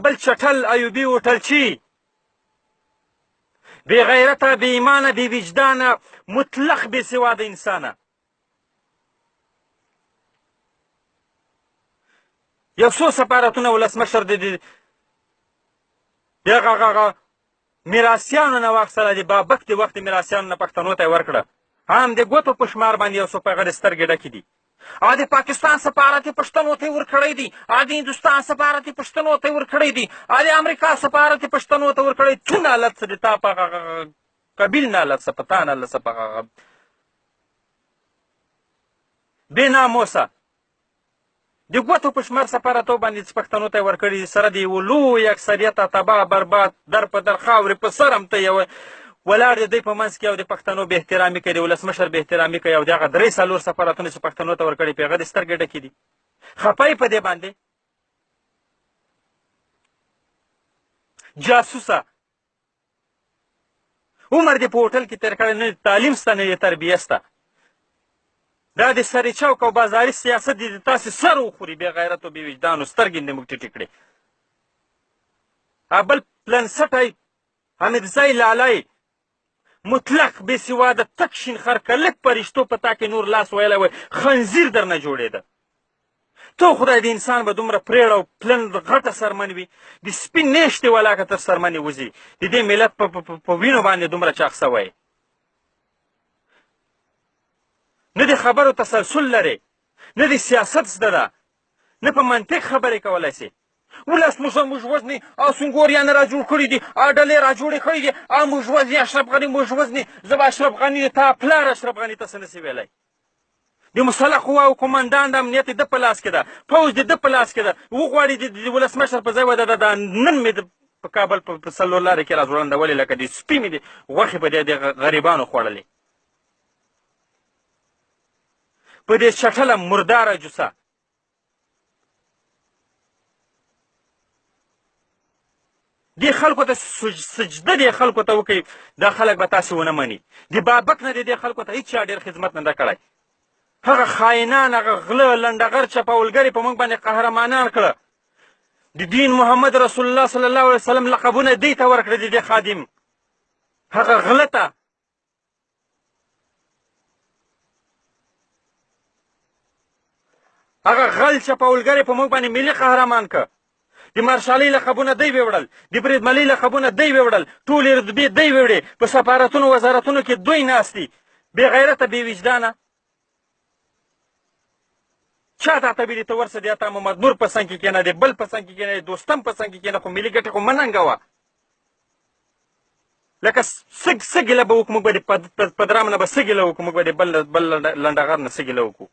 بل چټل ایوبي هوټلچي، بې غیرته، بې ایمانه، بې وجدانه، مطلق بې سواده انسانه. یو څو سفارتونه ولسمشر د دغه هغه میراثیانو نه واخیستله، د بابک د وخت د میراثیانو نه پښتنو ته یې ورکړه. هم د ګوتو په شمار باندې یو څو په هغه د سترګې ډکې دي. او د پاکستان سفارت یې پښتنو ته ورکړی دی، او د هندوستان سفارت یې پښتنو ته ورکړی دی، او د امریکا سفارت یې پښتنو ته ورکړی. تو نالت څه د تا په قبیل نالت څه، په تا نالت څه، په هغه بې ناموسه د ګوتو په شمار سفارتو باندې چې پښتنو ته یې ورکړي دي، سره د یوه لوی اکثریت تباه برباد در په در خاورې په سر هم ته یوه ولاړ دی دوی په منځ کې، او د پښتنو بې احترامي کوي، د ولسمشر بې احترامي کوي، او د هغه درې څلور سفارتونه چې پښتنو ته ورکړي په هغه د سترګې ډکې دي. خفه یې په دې باندې جاسوسه عمر دې په هوټل کې تېر کړی، نه تعلیم سته نه یې تربیه سته. دا د سرې چوک او بازاري سیاست دې د تاسې سر وخوري، بې غیرتو بې وجدانو سترګې دې موږ ټیټې کړې. بل پلنسټی حمیدزی لالی مطلق بې سواده تک شین خر که لږ پرشتو په تا کې نور لاس ویلی وای خنزیر درنه جوړېده. ته خدای د انسان به دومره پرېړه او پلن غټه سرمن وي، د سپي نیشتې ولاکه تر سرمنې وځي، د دې ملت په وینو باندې دومره چاغ سوی، نه د خبرو تسلسل لري، نه د سیاست زده ده، نه په منطق خبرې کولی سي. ولس موږ وژني او سنګوریان را جوړ کړي دي او ډلې را جوړې کړي دي او موږ وژني، اشرف غني موږ وژني. زه به اشرف غني تا پلار اشرف غني ته څه نه سي ویلی. د مسلح قواو قومندان د امنیت د په لاس کې ده، پوځ د ده په لاس کې ده، وغواړي د ولسمشر په ځای وده ده. نن مې په کابل په څلور لارې کې را ځوړندولې لکه د سپي مې د غوښې په دې د غریبانو خوړلې. په دې چټله مرداره جوسه دې خلکو ته سجده دې خلکو ته وکړي، دا خلک به تاسې ونه مني. د بابک نه دې خلکو ته هیچا ډېر خدمت نه ده کړی. هغه خاینان، هغه غله، لنډغر، چپاولګري په موږ باندې قهرمانان کړه. د دین محمد رسول الله صلی الله علیه وسلم لقبونه دوی ته ورکړه، د دې خادم هغه غله ته. هغه غل چپاولګری په موږ باندې ملي قهرمان که. د مارشالۍ لقبونه دی ویوړل، د بریدملۍ لقبونه دی ویوړل، ټولې رتبې دی ویوړې، په سفارتونو وزارتونو کې دوی ناست دي، بې غیرته بې وجدانه. چا تا ته ویلي ته ورسه د عطا محمد نور په څنګ کې کښېنه، د بل په څنګ کې کښېنه، د دوستم په څنګ کې کښېنه، خو ملي ګټې خو مه ننګوه. لکه څه څه ګیله به وکړو، موږ به د پدرام نه به څه ګیله وکړو، موږ به د بل لنډغر نه څه ګیله وکړو.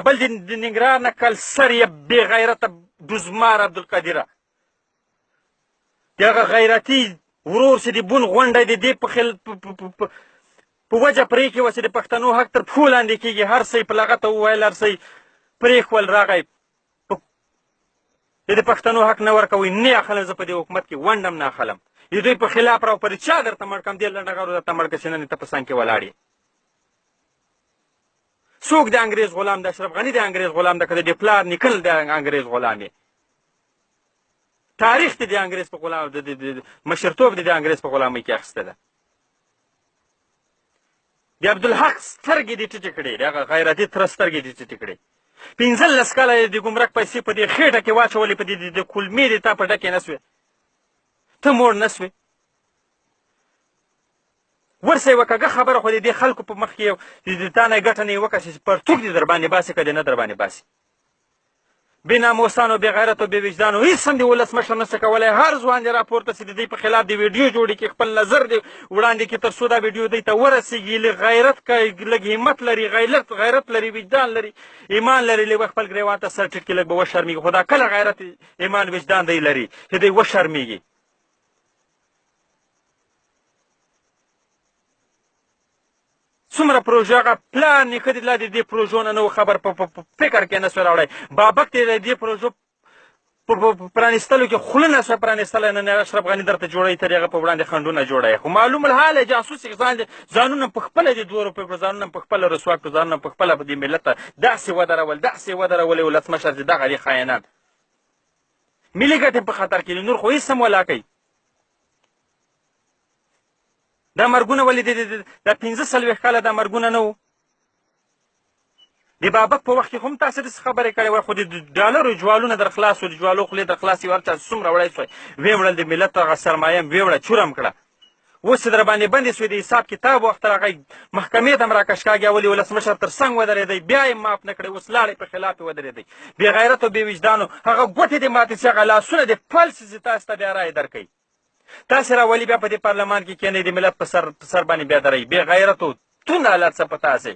بل د ننګرهار نه کلسر یې بې غیرته ډوزمار عبدالقادره، د هغه غیرتي ورور چې د بون غونډه د دې په وجه پرېښې وه چې د پښتنو حق تر پښو لاندې کېږي، هر څه یې په لغته وویل، هر څه یې پرېښول، راغی د پښتنو حق نه ورکوي، نه اخلم زه په دې حکومت کې ونډه هم نه اخلم، د دوی په خلاف راو پرې چا درته مړ کړم، دې لنډغرو درته مړ کړه چې نن ته په څنګ کې ولاړ یې. څوک د انګرېز غلام د اشرف غني د انګرېز غلام ده که د پلار نیکل د انګرېز غلام یې؟ تاریخ دې د انګرېز په غلام د مشرتوب دې د انګرېز په غلامۍ کې اخیستی ده. د عبدالحق سترګې دې ټیټې کړې، د هغه غیرتي تره سترګې دې ټیټې کړې. 15 کاله یې د ګمرک پیسې په دې خېټه کې واچولې، په دې د کولمې دې تا په ډکې نه سوې، ته موړ نه سوې. ورسه یوه کږه خبره خو د دې خلکو په مخ کې یو د تا نه یې ګټه نه یې وکړه چې پرتوګ دې در باندې باسي که دې نه در باندې باسي. بې ناموسانو، بې غیرتو، بې وجدانو هېڅ هم د ولسمشر نه څه کولی. هر ځوان دې راپورته سي، د دوی په خلاف دې ویډیو جوړې کړي، خپل نظر دې وړاندې کړي، تر څو دا ویډیو دوی ته ورسېږي. لږ غیرت کوي، لږ همت لري، غیرت لري، وجدان لري، ایمان لري، لږ به خپل ګریوان ته سر ټیټ کړي، لږ به وشرمېږي. خو دا کله غیرت، ایمان، وجدان دی لري چې دوی وشرمېږي. څومره پروژه هغه پلار نیکه دې لا د دې پروژو نه نه و خبر، په فکر کې نه سو راوړی. بابک دې د دې پروژو په پرانیستلو کې خوله نه شوه پرانیستلی. نن اشرف غني درته جوړوي، تر هغه په وړاندې خنډونه جوړوي، خو معلوم الحال جاسوس ځان دې ځانونه په خپله دې 2 روپۍ کړو، ځانونه په خپله رسوا کړو، ځانونه په خپله په دې ملت ته داسې ودرول، داسې ودرولې ولسمشر چې دغه دي خاینان ملي ګټې په خطر کې دي، نور خو هېڅ هم ولا کوي. دا مرګونه ولې دا 45 کاله دا مرګونه نه وو؟ د بابک په وخت کې هم تاسو داسې خبرې کړې وای، خو د ډالرو جوالونه در خلاص وو، د جوالو خولې در خلاصې، هر چا څومره وړی سوی ویې وړل، د ملت هغه سرمایه هم ویې وړه، چور هم کړه. اوس چې در باندې بندې سوې، د حساب کتاب وخت راغی، محکمې ته هم راکش کاږي. ولې ولسمشر تر څنګ ودرېدی، بیا یې معاف نه کړی، اوس لاړی په خلاف یې ودرېدی. بې غیرتو، بې وجدانو، هغه ګوتې دې ماتې سي، هغه لاسونه دې پل سي چې تاسو ته بیا رایې درکوي. تاسې راولي بیا په دې پارلمان کې کښېنئ، د ملت په سر باندې بیا درئ. بې غیرتو، تون حالت څه په تاسې.